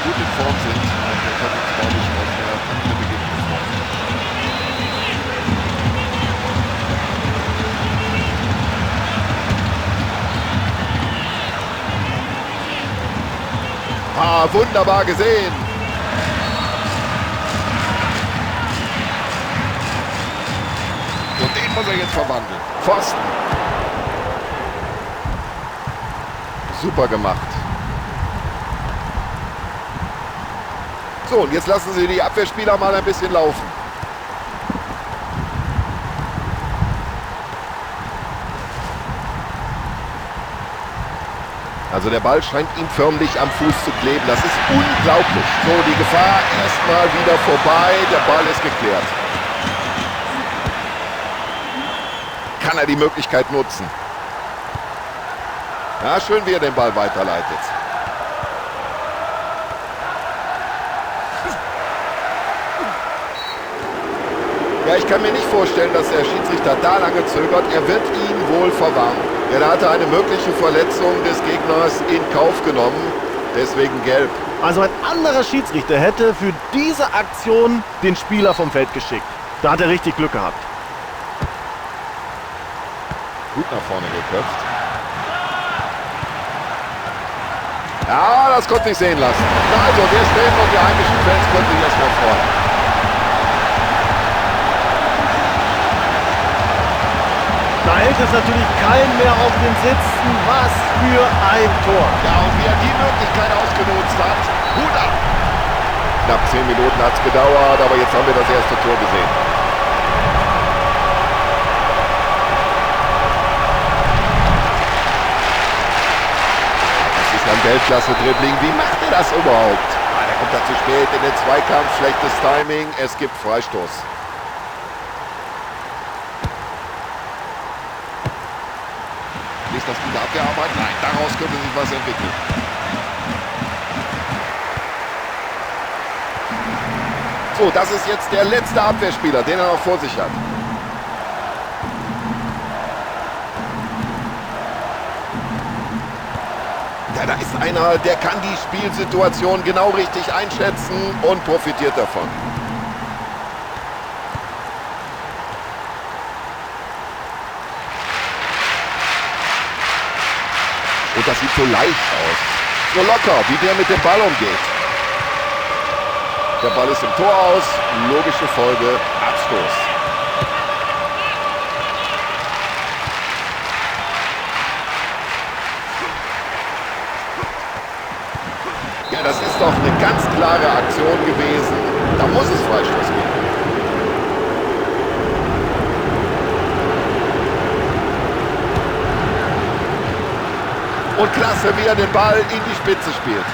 gut in Form sind. Und wir können uns, glaube ich, auf eine packende Begegnung freuen. Ah, wunderbar gesehen. Und den muss er jetzt verwandeln. Pfosten. Super gemacht. So, und jetzt lassen Sie die Abwehrspieler mal ein bisschen laufen. Also der Ball scheint ihm förmlich am Fuß zu kleben. Das ist unglaublich. So, die Gefahr erstmal wieder vorbei. Der Ball ist geklärt. Kann er die Möglichkeit nutzen? Ja, schön, wie er den Ball weiterleitet. Ja, ich kann mir nicht vorstellen, dass der Schiedsrichter da lange zögert. Er wird ihn wohl verwarnen. Ja, da hat er eine mögliche Verletzung des Gegners in Kauf genommen. Deswegen gelb. Also ein anderer Schiedsrichter hätte für diese Aktion den Spieler vom Feld geschickt. Da hat er richtig Glück gehabt. Gut nach vorne geköpft. Ja, das konnte ich sehen lassen. Na also, der Stan und die heimischen Fans konnten sich erstmal freuen. Da hält es natürlich keinen mehr auf den Sitzen. Was für ein Tor. Ja, und wie er die Möglichkeit ausgenutzt hat. Hut ab. Knapp 10 Minuten hat's gedauert, aber jetzt haben wir das erste Tor gesehen. Das ist ein Weltklasse-Dribbling. Wie macht er das überhaupt? Ah, der kommt da zu spät in den Zweikampf. Schlechtes Timing. Es gibt Freistoß. Ist das gute Abwehrarbeit? Nein, daraus könnte sich was entwickeln. So, das ist jetzt der letzte Abwehrspieler, den er noch vor sich hat. Ja, da ist einer, der kann die Spielsituation genau richtig einschätzen und profitiert davon. Und das sieht so leicht aus. So locker, wie der mit dem Ball umgeht. Der Ball ist im Tor aus. Logische Folge, Abstoß. Ja, das ist doch eine ganz klare Aktion gewesen. Da muss es Freistoß geben. Und klasse, wie er den Ball in die Spitze spielt.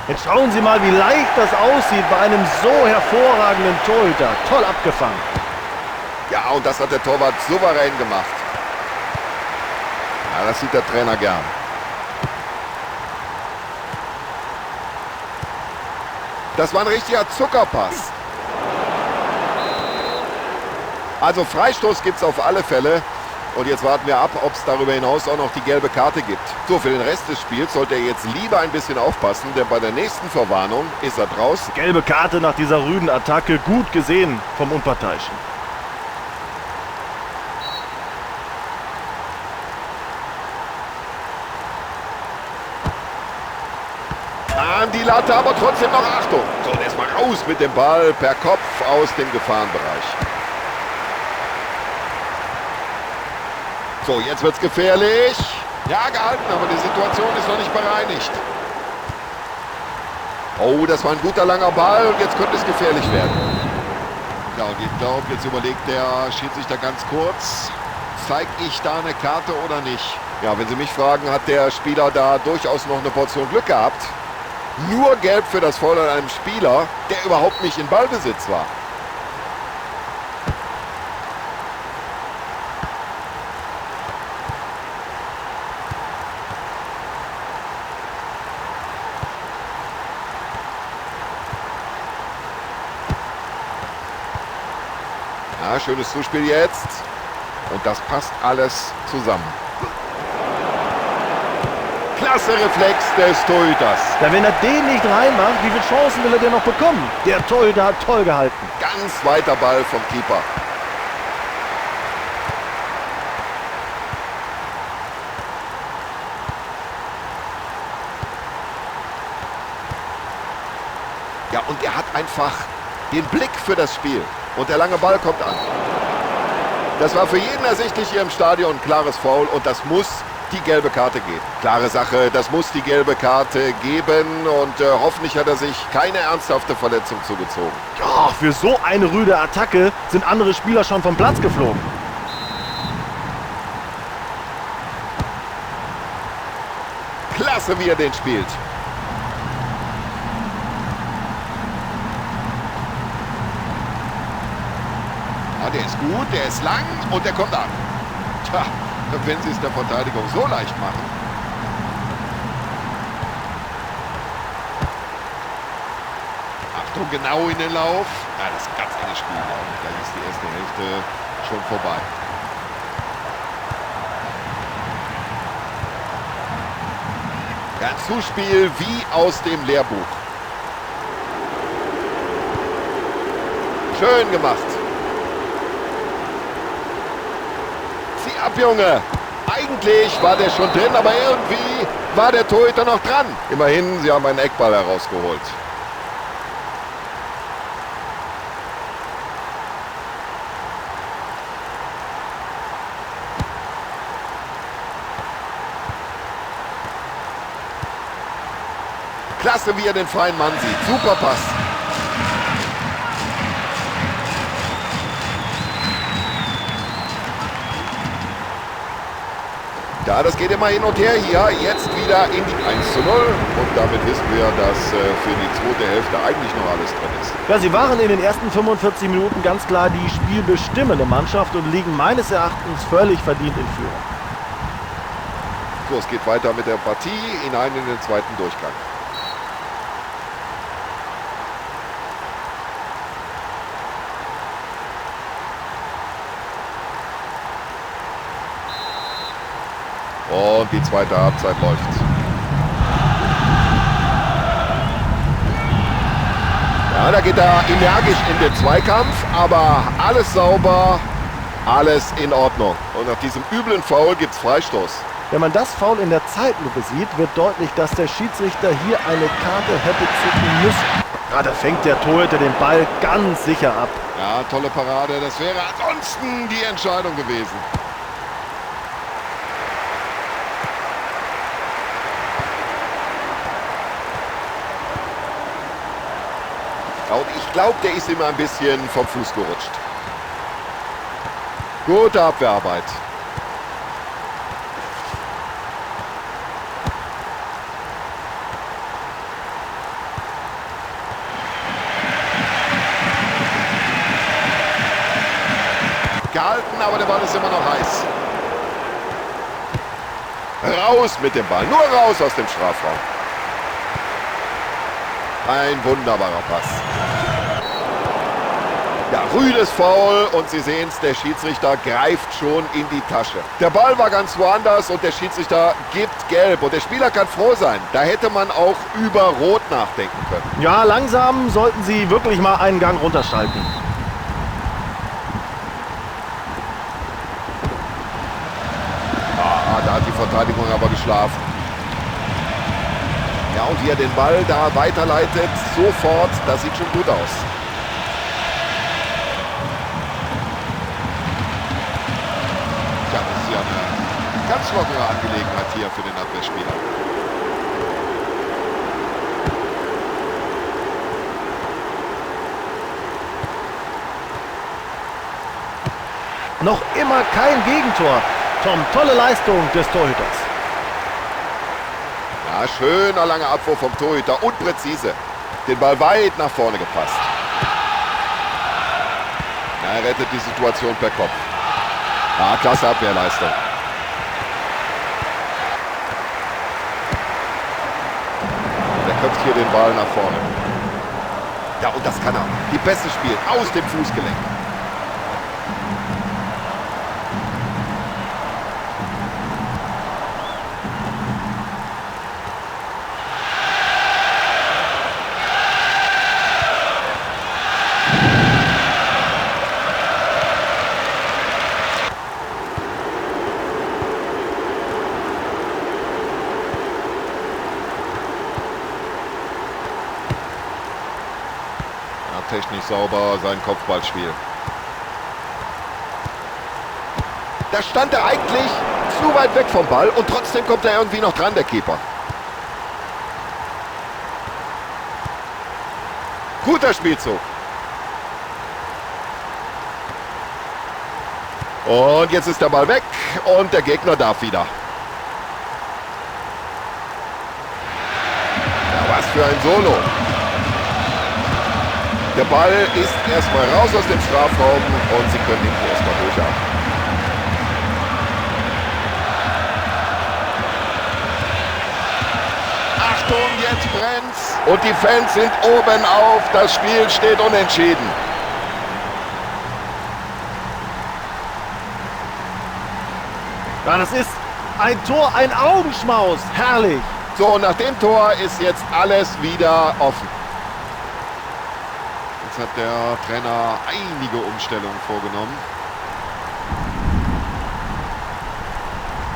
Jetzt schauen Sie mal, wie leicht das aussieht bei einem so hervorragenden Torhüter. Toll abgefangen. Ja, und das hat der Torwart souverän gemacht. Ja, das sieht der Trainer gern. Das war ein richtiger Zuckerpass. Also Freistoß gibt's auf alle Fälle. Und jetzt warten wir ab, ob's darüber hinaus auch noch die gelbe Karte gibt. So, für den Rest des Spiels sollte er jetzt lieber ein bisschen aufpassen, denn bei der nächsten Verwarnung ist er draußen. Gelbe Karte nach dieser rüden Attacke, gut gesehen vom Unparteiischen. An die Latte, aber trotzdem noch Achtung. So, und erstmal raus mit dem Ball per Kopf aus dem Gefahrenbereich. So, jetzt wird's gefährlich. Ja, gehalten, aber die Situation ist noch nicht bereinigt. Oh, das war ein guter langer Ball und jetzt könnte es gefährlich werden. Ja, und ich glaube, jetzt überlegt der Schiedsrichter ganz kurz, zeig ich da eine Karte oder nicht? Ja, wenn Sie mich fragen, hat der Spieler da durchaus noch eine Portion Glück gehabt. Nur gelb für das Foul an einem Spieler, der überhaupt nicht in Ballbesitz war. Ja, schönes Zuspiel jetzt. Und das passt alles zusammen. Klasse Reflex des Torhüters. Ja, wenn er den nicht reinmacht, wie viele Chancen will er denn noch bekommen? Der Torhüter hat toll gehalten. Ganz weiter Ball vom Keeper. Ja, und er hat einfach den Blick für das Spiel. Und der lange Ball kommt an. Das war für jeden ersichtlich hier im Stadion. Klares Foul und das muss die gelbe Karte geben. Klare Sache, das muss die gelbe Karte geben. Und hoffentlich hat er sich keine ernsthafte Verletzung zugezogen. Ja, für so eine rüde Attacke sind andere Spieler schon vom Platz geflogen. Klasse, wie er den spielt. Ja, der ist gut, der ist lang und der kommt an. Tja, wenn sie es der Verteidigung so leicht machen. Achtung, genau in den Lauf. Ja, das ist ein ganz enges Spiel. Ja. Und gleich ist die erste Hälfte schon vorbei. Ja, ein Zuspiel wie aus dem Lehrbuch. Schön gemacht. Zieh ab, Junge. Eigentlich war der schon drin, aber irgendwie war der Torhüter noch dran. Immerhin, sie haben einen Eckball herausgeholt. Klasse, wie er den freien Mann sieht. Super Pass. Ja, das geht immer hin und her hier. Jetzt wieder in die 1:0. Und damit wissen wir, dass für die zweite Hälfte eigentlich noch alles drin ist. Ja, sie waren in den ersten 45 Minuten ganz klar die spielbestimmende Mannschaft und liegen meines Erachtens völlig verdient in Führung. So, es geht weiter mit der Partie hinein in den zweiten Durchgang. Und die zweite Halbzeit läuft. Ja, da geht er energisch in den Zweikampf, aber alles sauber, alles in Ordnung. Und nach diesem üblen Foul gibt's Freistoß. Wenn man das Foul in der Zeitlupe sieht, wird deutlich, dass der Schiedsrichter hier eine Karte hätte zücken müssen. Ja, da fängt der Torhüter den Ball ganz sicher ab. Ja, tolle Parade. Das wäre ansonsten die Entscheidung gewesen. Ja, und ich glaube, der ist immer ein bisschen vom Fuß gerutscht. Gute Abwehrarbeit. Gehalten, aber der Ball ist immer noch heiß. Raus mit dem Ball, nur raus aus dem Strafraum. Ein wunderbarer Pass. Ja, rüdes Foul und Sie sehen's, der Schiedsrichter greift schon in die Tasche. Der Ball war ganz woanders und der Schiedsrichter gibt gelb. Und der Spieler kann froh sein, da hätte man auch über Rot nachdenken können. Ja, langsam sollten Sie wirklich mal einen Gang runterschalten. Ah, da hat die Verteidigung aber geschlafen. Ja, und wie er den Ball da weiterleitet, sofort, das sieht schon gut aus. Tja, das ist ja eine ganz lockere Angelegenheit hier für den Abwehrspieler. Noch immer kein Gegentor. Tom, tolle Leistung des Torhüters. Ja, schöner langer Abwurf vom Torhüter und präzise. Den Ball weit nach vorne gepasst. Ja, er rettet die Situation per Kopf. Ja, klasse Abwehrleistung. Der köpft hier den Ball nach vorne. Ja, und das kann er. Die Pässe spielen aus dem Fußgelenk. Ja, technisch sauber sein Kopfballspiel. Da stand er eigentlich zu weit weg vom Ball und trotzdem kommt er irgendwie noch dran, der Keeper. Guter Spielzug. Und jetzt ist der Ball weg und der Gegner darf wieder. Ja, was für ein Solo. Der Ball ist erstmal raus aus dem Strafraum und sie können ihn erstmal durchatmen. Achtung, jetzt brennt's. Und die Fans sind oben auf. Das Spiel steht unentschieden. Ja, das ist ein Tor, ein Augenschmaus. Herrlich. So, und nach dem Tor ist jetzt alles wieder offen. Jetzt hat der Trainer einige Umstellungen vorgenommen.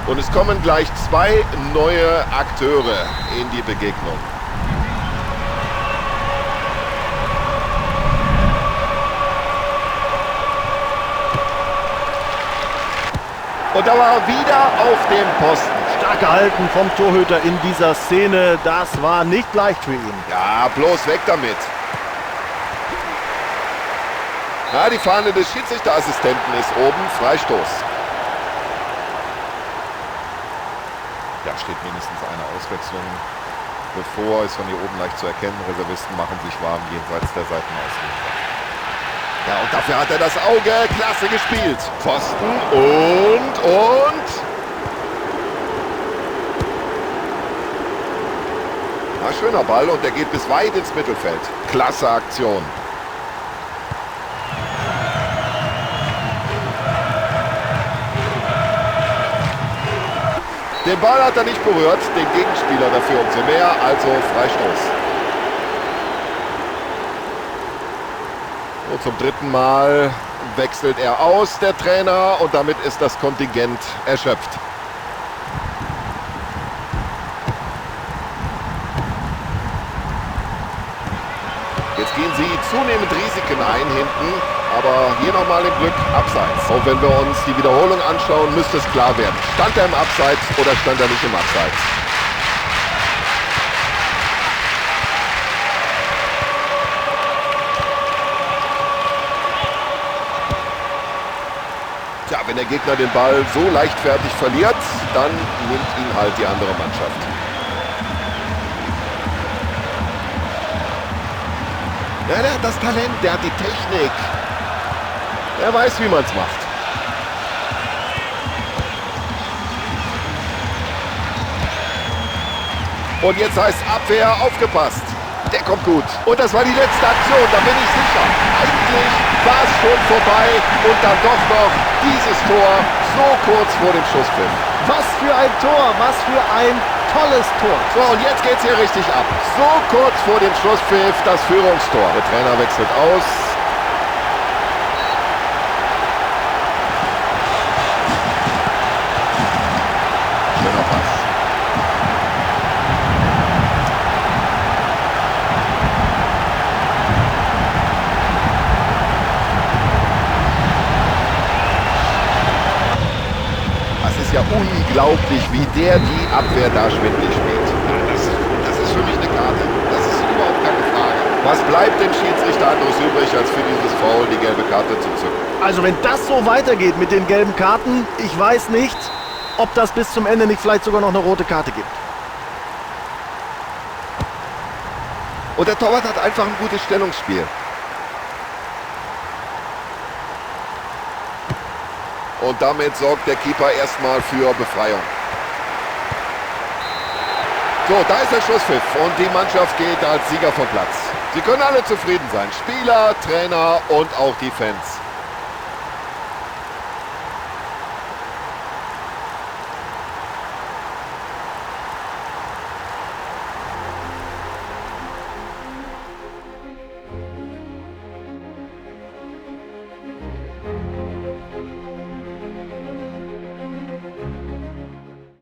Und es kommen gleich zwei neue Akteure in die Begegnung. Und da war er wieder auf dem Posten. Stark gehalten vom Torhüter in dieser Szene. Das war nicht leicht für ihn. Ja, bloß weg damit. Na, die Fahne des Schiedsrichterassistenten ist oben. Freistoß. Da steht mindestens eine Auswechslung bevor. Ist von hier oben leicht zu erkennen. Reservisten machen sich warm jenseits der Seitenauslinie. Ja, und dafür hat er das Auge. Klasse gespielt. Pfosten und. Ja, schöner Ball und der geht bis weit ins Mittelfeld. Klasse Aktion. Den Ball hat er nicht berührt, den Gegenspieler dafür umso mehr, also Freistoß. Und zum dritten Mal wechselt er aus, der Trainer, und damit ist das Kontingent erschöpft. Jetzt gehen sie zunehmend Risiken ein hinten, aber hier nochmal im Glück Abseits. Auch wenn wir uns die Wiederholung anschauen, müsste es klar werden. Stand er im Abseits oder stand er nicht im Abseits? Tja, wenn der Gegner den Ball so leichtfertig verliert, dann nimmt ihn halt die andere Mannschaft. Ja, der hat das Talent, der hat die Technik. Er weiß, wie man es macht. Und jetzt heißt Abwehr, aufgepasst. Der kommt gut. Und das war die letzte Aktion, da bin ich sicher. Eigentlich war es schon vorbei und dann doch noch dieses Tor so kurz vor dem Schlusspfiff. Was für ein Tor, was für ein tolles Tor. So, und jetzt geht's hier richtig ab. So kurz vor dem Schlusspfiff das Führungstor. Der Trainer wechselt aus. Schöner Pass. Das ist ja unglaublich, wie der die Abwehr da schwindlig spielt. Das ist für mich eine Karte. Das ist überhaupt keine Frage. Was bleibt dem Schiedsrichter anderes übrig, als für dieses Foul die gelbe Karte zu zücken? Also wenn das so weitergeht mit den gelben Karten, ich weiß nicht, ob das bis zum Ende nicht vielleicht sogar noch eine rote Karte gibt. Und der Torwart hat einfach ein gutes Stellungsspiel. Und damit sorgt der Keeper erstmal für Befreiung. So, da ist der Schlusspfiff und die Mannschaft geht als Sieger vom Platz. Sie können alle zufrieden sein. Spieler, Trainer und auch die Fans.